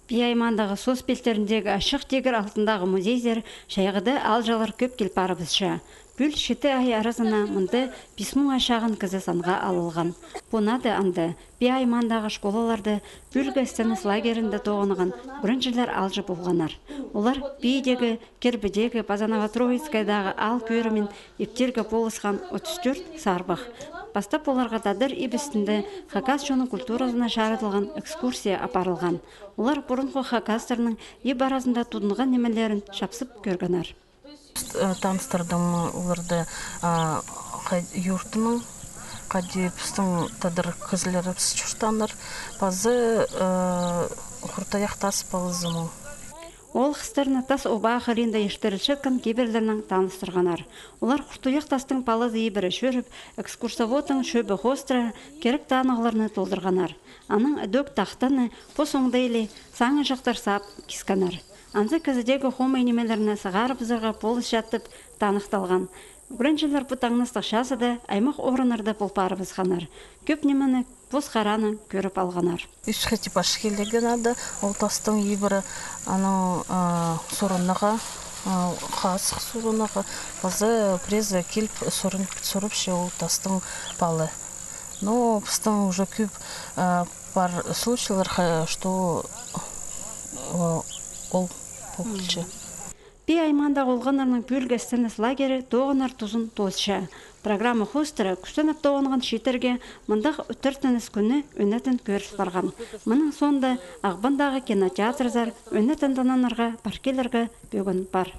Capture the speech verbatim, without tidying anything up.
Пии аймаандағы Соос пилтіріндегі Ачых тигір алтындағы музейзер чайғыда аалҷылар кӧп кил парыбысча. Пӱӱл читі ай аразына мында пис муңа чағын кізі санға алылған. Пу нада анда Пии аймаандағы школаларда пӱӱлгі істеніс лагерінде тоғынған ӱгренҷілер аалҷы полғаннар. Олар Пиидегі, Кирбідегі паза Новотроицкайдағы аал кӧрімін иптирге полысхан отыс тӧрт сарбах. Пастап оларға тадар иб істінде хакас чонның культуразына чарыдылған экскурсия апарылған. Олар пурунғы хакастарның иб аразында тудынған нимелерін чапсып кӧргеннер. Таныстырдым оларды, а, хай-, юртының, хайди пістің тадар кізілерібіс чуртааннар, паза, э, Хуртуях тас палазының. Ол хыстарны Тас оба хыринда иртірілчеткен кибірлернең таныстырғаннар. Олар Хуртуях тастың палазы ибіре чӧріп, экскурсоводтың чӧбі хоостыра кирек танығларны толдырғаннар. Анаң ідӧк тахтаны пос оңдайлы саңынҷахтар саап кискеннер. Анзы кізідегі хомай нимелерні сығарыбызарға полысча тіп таныхталған. Ӱгренҷілер пу таңнастығ чазыда аймах орыннарда пол парыбысханнар. Кӧп нимені пос хараанаң кӧріп алғаннар. Ӱс хати паш килген ада, ол тастың ибіре, анаң, а, сурынарға, а, хазых сурынарға, паза піреезі киліп сурын-, сурыпча ол тастың палы. Но пістің уже кӧп, а, пар случайлар, ха-, что, а, ол полча. Пии аймаандағы олғаннарның пӱӱлгі істеніс лагері тоғынар тузын тоосча. Программа хоостыра кӱстеніп тоғынған чииттерге мындағ ӱттертініс кӱні ӧнетін кӧріс парған. Мының соонда Ағбандағы кинотеатрзар ӧнетін тананарға пар килерге пӧгін пар.